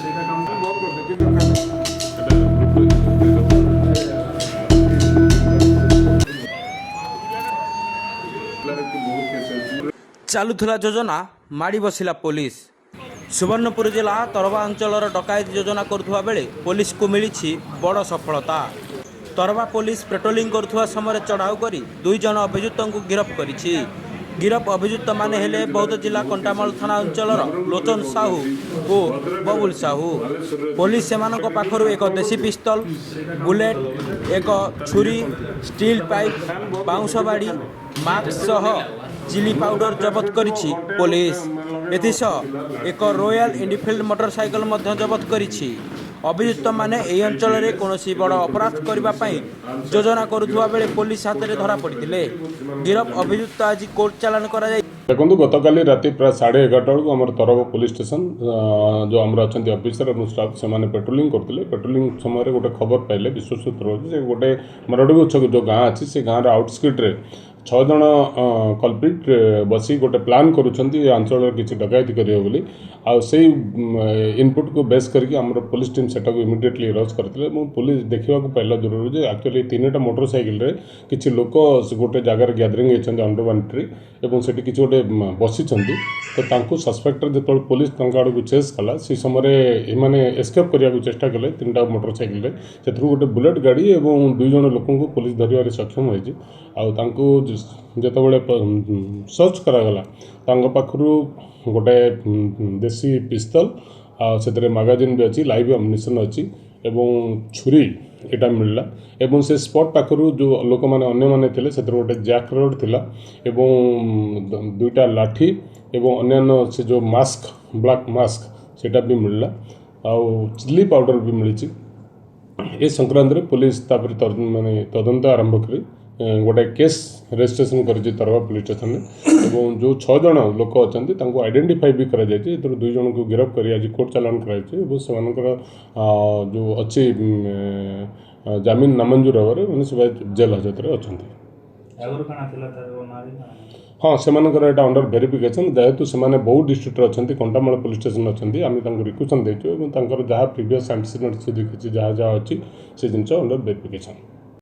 ସେଇଟା କାମ ବନ୍ଦ କରିଦେ, କିଛି ଦରକାର ନାହିଁ। ବହୁତ କେସ୍ ଅଛି। ଚାଲୁଥିଲା ଯୋଜନା, ମାଡ଼ି ବସିଲା ପୋଲିସ। ସୁବର୍ଣ୍ଣପୁର ଜିଲ୍ଲା ତରବା ଅଞ୍ଚଳର ଡକାୟତି ଯୋଜନା କରୁଥିବା ବେଳେ ପୋଲିସକୁ ମିଳିଛି ବଡ଼ ସଫଳତା। ତରବା ପୋଲିସ ପେଟ୍ରୋଲିଂ କରୁଥିବା ସମୟରେ ଚଢ଼ାଉ କରି 2 ଜଣ ଅଭିଯୁକ୍ତଙ୍କୁ ଗିରଫ କରିଛି। ଗିରଫ ଅଭିଯୁକ୍ତମାନେ ହେଲେ ବୌଦ୍ଧ ଜିଲ୍ଲା କଣ୍ଟାମାଳ ଥାନା ଅଞ୍ଚଳର ଲୋଚନ ସାହୁ ଓ ବବୁଲ ସାହୁ। ପୋଲିସ ସେମାନଙ୍କ ପାଖରୁ ଏକ ଦେଶୀ ପିସ୍ତଲ, ବୁଲେଟ୍, ଏକ ଛୁରୀ, ଷ୍ଟିଲ୍ ପାଇପ୍, ବାଉଁଶ ବାଡ଼ି, ମାସ୍କ ସହ ଚିଲି ପାଉଡର ଜବତ କରିଛି ପୋଲିସ। ଏଥିସହ ଏକ ରୟାଲ ଏନଫିଲ୍ଡ ମୋଟରସାଇକେଲ ମଧ୍ୟ ଜବତ କରିଛି। ଅଭିଯୁକ୍ତମାନେ ଏହି ଅଞ୍ଚଳରେ କୌଣସି ବଡ଼ ଅପରାଧ କରିବା ପାଇଁ ଯୋଜନା କରୁଥିବା ବେଳେ ପୋଲିସ ହାତରେ ଧରା ପଡ଼ିଥିଲେ। ଗିରଫ ଅଭିଯୁକ୍ତ ଆଜି କୋର୍ଟ ଚାଲାଣ କରାଯାଇ ଦେଖନ୍ତୁ, ଗତକାଲି ରାତି ପ୍ରାୟ 11:30 ବେଳକୁ ଆମର ତରବ ପୋଲିସ ଷ୍ଟେସନ ଯେଉଁ ଆମର ଅଛନ୍ତି ଅଫିସର ଏବଂ ଷ୍ଟାଫ୍, ସେମାନେ ପେଟ୍ରୋଲିଂ କରୁଥିଲେ। ପେଟ୍ରୋଲିଂ ସମୟରେ ଗୋଟେ ଖବର ପାଇଲେ ବିଶ୍ୱ ସୂତ୍ରରୁ ଯେ ଗୋଟେ ମରଡ଼ଗୋ ଛକ ଯେଉଁ ଗାଁ ଅଛି, ସେ ଗାଁର ଆଉଟସ୍କିଟ୍ରେ 6 ଜଣ କଲପ୍ରିଟ୍ ବସି ଗୋଟେ ପ୍ଲାନ୍ କରୁଛନ୍ତି ଏ ଅଞ୍ଚଳରେ କିଛି ଡକାୟତି କରିବେ ବୋଲି। ଆଉ ସେଇ ଇନପୁଟକୁ ବେସ୍ କରିକି ଆମର ପୋଲିସ ଟିମ୍ ସେଟାକୁ ଇମିଡ଼ିଏଟଲି ରଶ୍ କରିଥିଲେ ଏବଂ ପୋଲିସ ଦେଖିବାକୁ ପାଇଲା ଦୂରରୁ ଯେ ଆକ୍ଚୁଆଲି ତିନିଟା ମୋଟର ସାଇକେଲରେ କିଛି ଲୋକ ସେ ଗୋଟେ ଜାଗାରେ ଗ୍ୟାଦରିଂ ହେଇଛନ୍ତି ଅଣ୍ଡର ୱାନ୍ ଟ୍ରି ଏବଂ ସେଠି କିଛି ଗୋଟେ ବସିଛନ୍ତି। ତ ତାଙ୍କୁ ସସ୍ପେକ୍ଟର ଯେତେବେଳେ ପୋଲିସ ତାଙ୍କ ଆଡ଼କୁ ଚେସ୍ କଲା, ସେ ସମୟରେ ଏମାନେ ଏସ୍କେପ୍ କରିବାକୁ ଚେଷ୍ଟା କଲେ ତିନିଟା ମୋଟର ସାଇକେଲରେ। ସେଥିରୁ ଗୋଟେ ବୁଲେଟ୍ ଗାଡ଼ି ଏବଂ 2 ଜଣ ଲୋକଙ୍କୁ ପୋଲିସ ଧରିବାରେ ସକ୍ଷମ ହୋଇଛି। ଆଉ ତାଙ୍କୁ ଯେତେବେଳେ ସର୍ଚ୍ଚ କରାଗଲା, ତାଙ୍କ ପାଖରୁ ଗୋଟେ ଦେଶୀ ପିସ୍ତଲ, ଆଉ ସେଥିରେ ମାଗାଜିନ୍ ବି ଅଛି, ଲାଇଭ୍ ଆମ୍ୟୁନିସନ୍ ଅଛି ଏବଂ ଛୁରୀ ଏଇଟା ମିଳିଲା। ଏବଂ ସେ ସ୍ପଟ୍ ପାଖରୁ ଯେଉଁ ଲୋକମାନେ ଅନ୍ୟମାନେ ଥିଲେ, ସେଥିରୁ ଗୋଟେ ଜ୍ୟାକ୍ ରଡ୍ ଥିଲା ଏବଂ ଦୁଇଟା ଲାଠି ଏବଂ ଅନ୍ୟାନ୍ୟ ସେ ଯେଉଁ ମାସ୍କ, ବ୍ଲାକ୍ ମାସ୍କ, ସେଇଟା ବି ମିଳିଲା। ଆଉ ଚିଲି ପାଉଡ଼ର ବି ମିଳିଛି। ଏ ସଂକ୍ରାନ୍ତରେ ପୋଲିସ ତାପରେ ମାନେ ତଦନ୍ତ ଆରମ୍ଭ କରି ଗୋଟେ କେସ୍ ରେଜିଷ୍ଟ୍ରେସନ କରିଛି ତରବା ପୋଲିସ ଷ୍ଟେସନରେ ଏବଂ ଯେଉଁ 6 ଜଣ ଲୋକ ଅଛନ୍ତି, ତାଙ୍କୁ ଆଇଡେଣ୍ଟିଫାଇ ବି କରାଯାଇଛି। ଏଥିରୁ 2 ଜଣଙ୍କୁ ଗିରଫ କରି ଆଜି କୋର୍ଟ ଚାଲାଣ କରାଯାଇଛି ଏବଂ ସେମାନଙ୍କର ଯେଉଁ ଅଛି ଜାମିନ ନାମଞ୍ଜୁର ହେବାରେ ମାନେ ସେ ଜେଲ୍ ହାଜତରେ ଅଛନ୍ତି। ଆଗରୁ କାଣା ଥିଲା ତାର ନାଁ ବି କାଣା? ହଁ, ସେମାନଙ୍କର ଏଇଟା ଅଣ୍ଡର ଭେରିଫିକେସନ୍। ଯେହେତୁ ସେମାନେ ବହୁତ ଡିଷ୍ଟ୍ରିକ୍ଟରେ ଅଛନ୍ତି, କଣ୍ଟାମାଳ ପୋଲିସ ଷ୍ଟେସନ ଅଛନ୍ତି, ଆମେ ତାଙ୍କୁ ରିକ୍ୱେସନ୍ ଦେଇଛୁ ଏବଂ ତାଙ୍କର ଯାହା ପ୍ରିଭିୟସ୍ ଆଣ୍ଟିସିଡେଣ୍ଟ କିଛି ଯାହା ଯାହା ଅଛି, ସେ ଜିନିଷ ଅଣ୍ଡର ଭେରିଫିକେସନ୍।